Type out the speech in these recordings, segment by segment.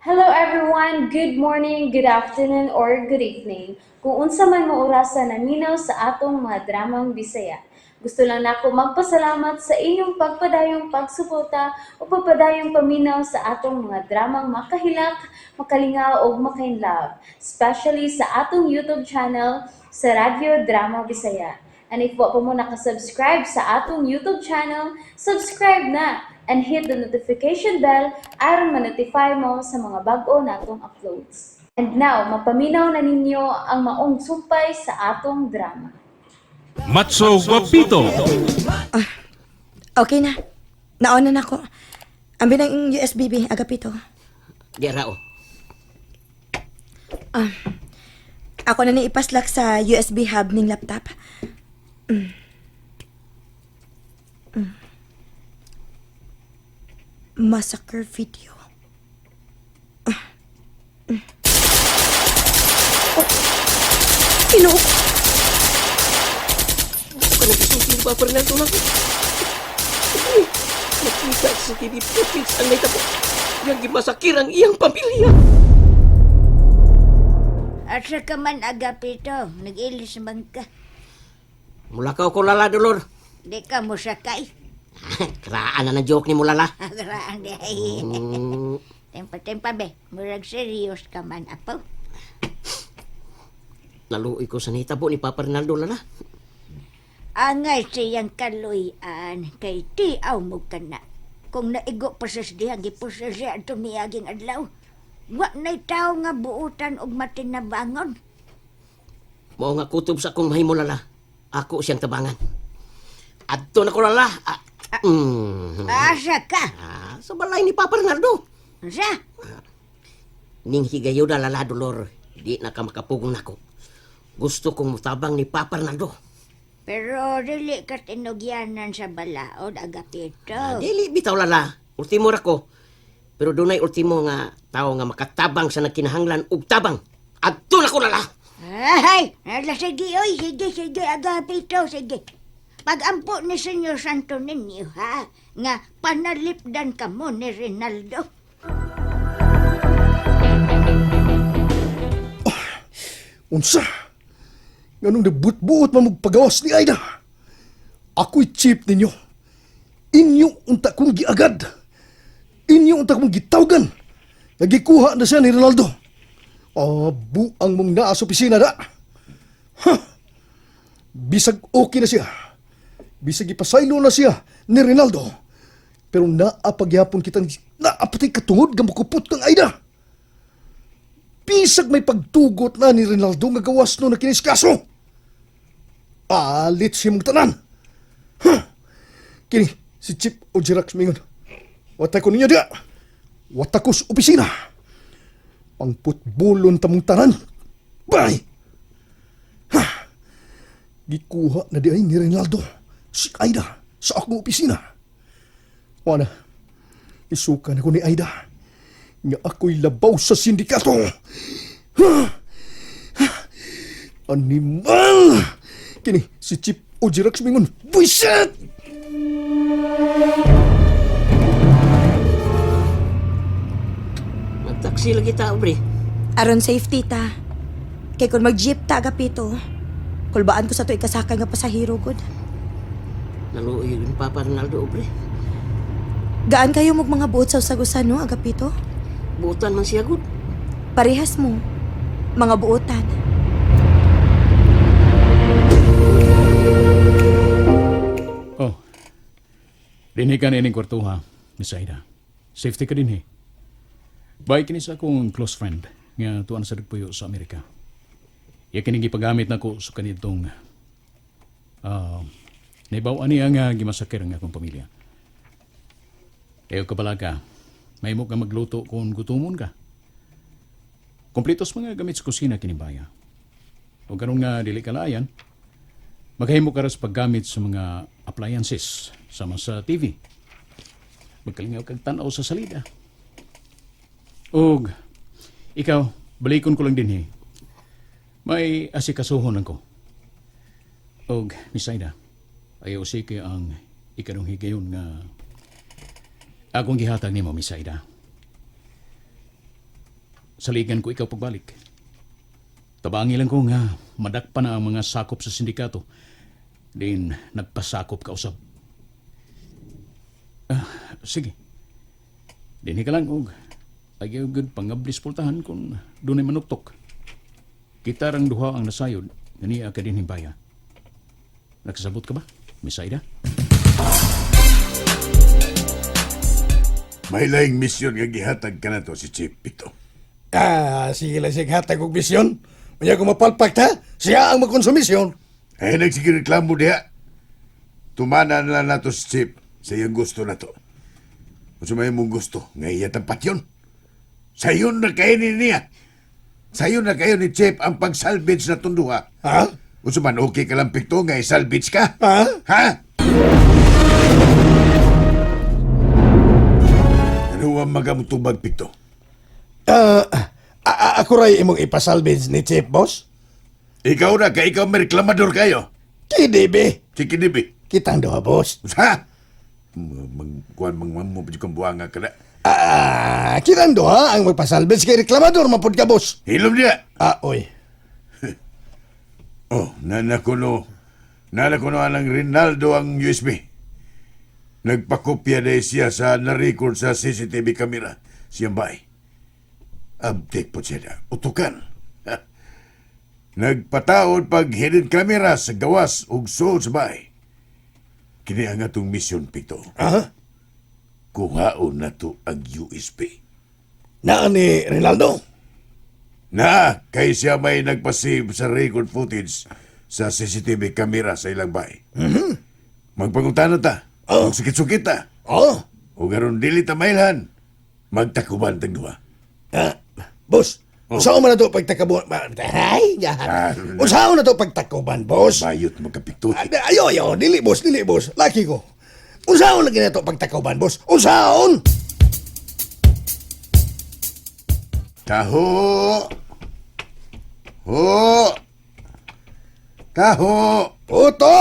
Hello everyone! Good morning, good afternoon, or good evening. Kung unsa man mo orasa naminaw sa atong mga dramang Bisaya. Gusto lang nako magpasalamat sa inyong pagpadayong pagsuporta o pagpadayong paminaw sa atong mga dramang makahilak, makalingaw ug makainlove, especially sa atong YouTube channel sa Radyo Drama Bisaya. And if wa pa mo nakasubscribe sa atong YouTube channel, subscribe na and hit the notification bell aron ma-notify mo sa mga bag-o natong uploads. And now, mapaminaw na ninyo ang maong sumpay sa atong drama. Matso Guapito. Okay na. Nauna na ko. Ambi ng USB, B, Agapito. Di rao. Ako na ni ipaslak sa USB hub ning laptop. Massacre video. Oh. Ginoo. Ako nagkisulti ni Papa Rinaldo na ako. Nakita sa TV footage ang naitabo. Yang gimasakir ang iyang pamilya. Asa ka man, Agapito, nag-ilis man ka. Mulakaw ko lala, Dolor. Di ka mo sakay. Karaan na ng joke ni Mulala. Agraan di ay. Tempa-tempa be, murag serious ka man, apo. Naluoy ko sa nahitabo ni Papa Rinaldo, lala. Angay siyang kaluyan, kay tiaw mo ka na. Kung naigo pa sa diha, gipusa siya ato niaging adlaw. Wa na'y tao nga buutan og matinabangon. Mao nga kutob sa akong mahimo, lala. Ako siyang tabangan. Adto na ko, lala. Asa ka? Ah, sa balay ni Papa Rinaldo. Sa? Ning higayoda, lala, Dolor. Di na ka makapugong nako. Gusto kong mutabang ni Papa Rinaldo. Pero dili ka tinugyanan sa balaod, Agapito. Ah, dili bitaw, lala. Ultimo ra ko. Pero dunay ultimo nga tao nga makatabang sa nagkinahanglan og tabang. Adto na ko, lala. Ay, ala, sige, oy, sige, sige, Agapito, sige. Pagampo ni Senyor Santo ninyo, ha, nga panalipdan ka mo ni Rinaldo. Unsa? Nganong nagbuot-buot man pagawas ni Aida? Ako'y chief ninyo. Inyo unta kong giagad. Inyo unta kong gitawgan. Nagikuha na siya ni Ronaldo. Ah, buang mong naa sa opisina da. Ha! Bisag okay na siya. Bisag ipasaylo na siya ni Rinaldo. Pero naapagyapon kitang naapatay katungod nga makupot kang Aida. Bisag may pagtugot na ni Rinaldo nga gawas no na kinis kaso. Alit si mong tanan. Huh. Kini, si Chip o Jirax mingon. Watay ko ninyo diya. Wata ko sa opisina. Pangputbulon tamong tanan. Bye! Ha! Gikuha na di ay ni Rinaldo si Aida sa akong opisina. Wala. Isuka na ko ni Aida nga ako'y labaw sa sindikato. Animal! Kini si Chip Ojirax mingon, Buisit! Nagtaksi lagi ta, Aubrey. Aron safety ta. Kay kung mag-jeep ta, Agapito, kulbaan ko sa to ikasakay nga pasahero gud. Naluoy yun Papa Rinaldo, Aubrey. Gaan kayo mag mga buot sa usagusan, no, Agapito? Buutan man siya, gud. Parehas mo. Mga buotan. Oh. Dinhi ka na ining kwartuha, Miss Aida. Safety ka dinhi. Bay kini sa akong close friend nga tuan sa nagpuyo sa Amerika. Iya kini gipagamit nako sa kanitong naibaw niya nga gimasakir ang akong pamilya. Eyo kabalaga, mahimo ka magluto kung gutomon ka. Kompletos mga gamit sa kusina kini baya. O karon nga dili kalayan, maghimo ka ra sa paggamit sa mga appliances sama sa TV. Magkalingaw kag tan-aw sa salida. Og ikaw, balikon ko lang dinhi. May asikasuhon lang ko. Og Miss Aida, ayaw sige ang ikanong higayon nga akong gihatag nimo, Miss Aida. Saligan ko ikaw pagbalik. Tabangi lang ko nga madakpa na ang mga sakop sa sindikato. Din nagpasakop ka usab. Ah, sige. Dinhi ka lang og ayaw gud pangablis pultahan kung dunay manuktok. Kita rang duha ang nasayod nga niya ka dinhi baya. Nakasabot ka ba, Miss Aida? May laing misyon nga gihatag ka na to si Chief Pito. Ah, sige lang siya hatag og misyon. Unya kung mapalpak ta, siya ang magkonsumisyon. Ay, nagsige reklamo diha. Tumana na lang nato si Chief sa iyang gusto na to. Kung sa may mong gusto, nga iya tampat yun. Sayon na kayo ni niya. Sayon na kayo ni Chief ang pag-salvage na tunduha. Ha? Kung man okay ka lang Pito, nga i-salvage ka. Ha? Ha? Ano ang magamutubag, Pito? Ah, ako ray imong ipasalvage ni Chief, boss. Ikaw na, kay ikaw may reklamador kayo. KDB. Si Kinibi. Kitang duha, boss. Ha? Magkuhan mang mo pa kang buwanga ka na. Ah, kitang duha ang magpasalvage kay reklamador mapud ka, boss. Hilom niya. Ah, oy. Oh, nanakuno. Nanakuno ang Rinaldo ang USB. Nagpakopya na siya sa na-record sa CCTV camera. Siyang bay. Abtik po siya na. Utukan. Ha. Nagpataod pag hidden camera sa gawas ug suod sa bay. Kini ang atong misyon, Pito. Ah? Kuhaon na to ang USB. Naa ni Rinaldo. Na, kay siya may nagpasave sa record footage sa CCTV camera sa ilang bahay. Mm-hmm. Magpangutana ta. Oh. Magsukit-sukit ta. Oh. O garon dili ta mailhan. Magtakuban tag duha. Ah, boss. Oh. Usaon man na to pagtakabuan? Ay, Ah, Usaon na to pagtakuban, boss? Bayot magkapikto. Ah, Ayo, ayo, dili boss, dili boss. Laki ko. Unsaon lagi na to pagtakaban, boss? Unsaon? Taho! Ho! Taho! Puto!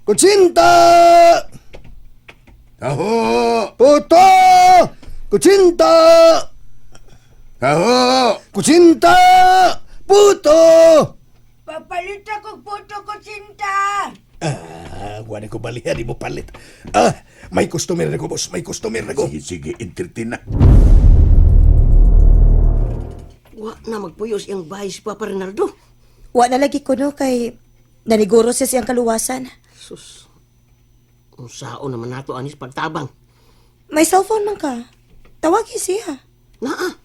Kutsinta! Taho! Puto! Kutsinta! Taho! Kutsinta! Puto! Papalit ako puto ko, Sinta! Ah, wala ko baliha, di mo palit. Ah, may customer na ko, boss. May customer na ko. Sige, sige, entertain na. Wa na magpuyos iyang bahay si Papa Rinaldo. Wa na lagi ko no kay naniguro siya siyang kaluwasan. Sus. Unsaon naman nato anis pagtabang. May cellphone man ka. Tawagi siya. Naa.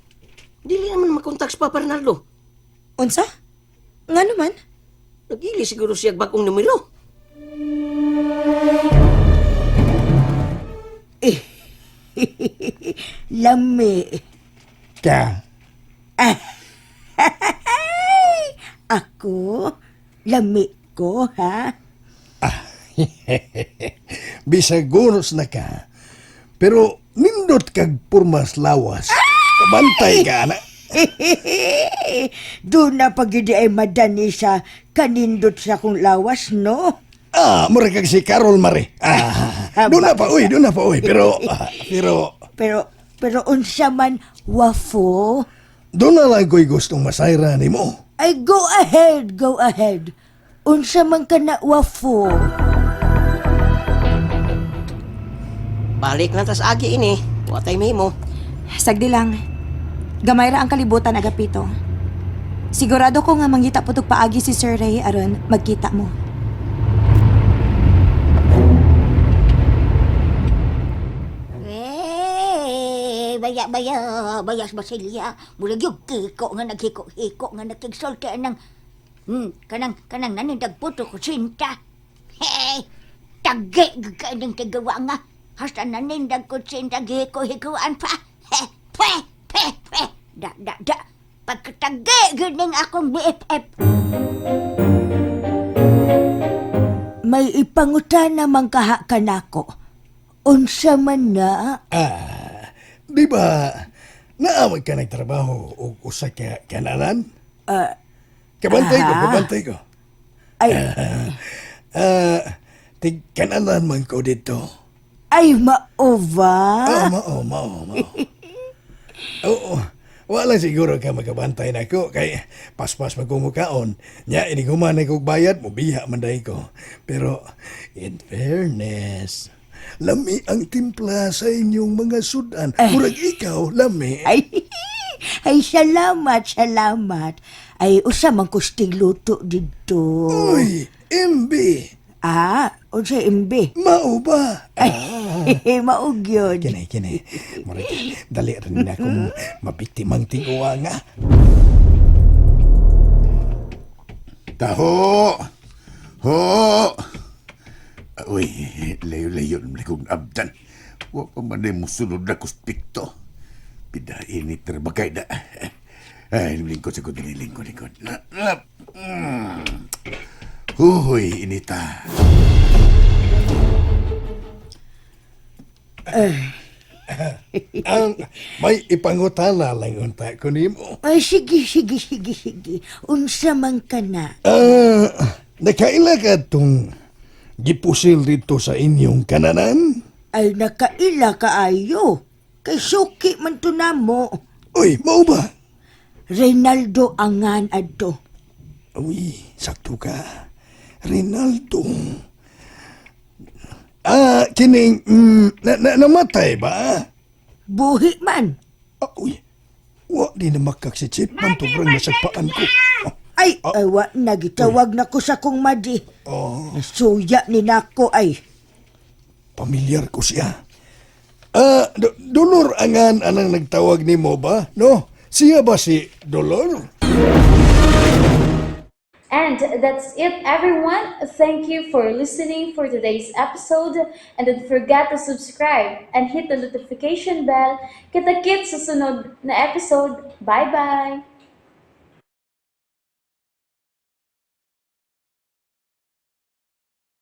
Dili naman makontak si Papa Rinaldo. Unsa? Nga naman? Nagili siguro siya og bagong numero. Lami. Ka. Ako? Lami ko, ha? Bisag gunos na ka. Pero nindot kag purmas lawas. Kabantay ka na. Doon na pagidi ay madani sa kanindot sa kong lawas, no? Ah, mura kag si Carol Mare. Ah, doon na pa, uy, doon na pa, uy. Pero, ah, pero, Pero unsa man, wafo? doon na lang ko'y gustong masayra ni mo. Ay, go ahead, go ahead. Unsa man ka na, wafo? Balik na tas agi ini. Wa tay mahimo. Sagdi lang. Gamay ra ang kalibutan, Agapito. Sigurado ko nga mangita putog paagi si Sir Ray aron magkita mo. Eh, baya, baya, bayas Basilia. Murag yung kiko nga naghiko-hiko nga nakigsulti anang, kanang nanindag puto ko sinta. Hey, tagi kaning tigawa nga. Hasta nanindag ko sinta gihiko-hikoan pa. He, pe, pe, pe. Da, da, da. Pagkatagi gining akong BFF. May ipangutan naman kaha kanako. Unsa man na? Ah, di ba, naamag ka nagtrabaho o usa ka kanalan? Kabantay ko, kabantay ko. Ay, Ah, tig kanalan man ko dito. ay maova. Oo, mao, mao, mao. Oo, Wala siguro ka magabantay nako kay paspas magkumukaon. Nya iniguman na kog bayad, mubiha man dahi ko. Pero in fairness, lami ang timpla sa inyong mga sudan. Murag ikaw, lami. Ay, ay, salamat, salamat. Ay, usa man kustig luto dito. Uy, MB, Ah, unsa imbi? mao ba? Ay, maug yun. Kini, kini. Murag, dali rin na akong mabiktimang tiguang, ah. Taho! Ho! Uy, layo-layo naman kong abdan. Wa pa man ay musunod na kuspikto. Pidainit na bagay na. Ay, lingkod sa kong lingkod, lingkod. Na, na. Huhoy, inita. Ang may ipangutana lang unta ko nimo. Ay, sige, sige, sige, sige. Unsa man ka na. Ah, nakaila ka tong gipusil dito sa inyong kananan? Ay, nakaila kaayo. Kay suki man to namo. Uy, mao ba? Reynaldo Angan adto. Uy, sakto ka. Rinaldo. Ah, kining na, na, namatay ba? Buhi man. Ah, uy, wa di na makak si Chip man tubrang nasagpaan ko. Ah, Ay, ay wa nagitawag na ko sa kong madi. Oh, Nasuya ni nako ay. Pamilyar ko siya. Ah, Dolor angan anang nagtawag nimo ba? No? Siya ba si Dolor? And that's it, everyone. Thank you for listening for today's episode. And don't forget to subscribe and hit the notification bell. Kita-kits sa sunod na episode. Bye-bye!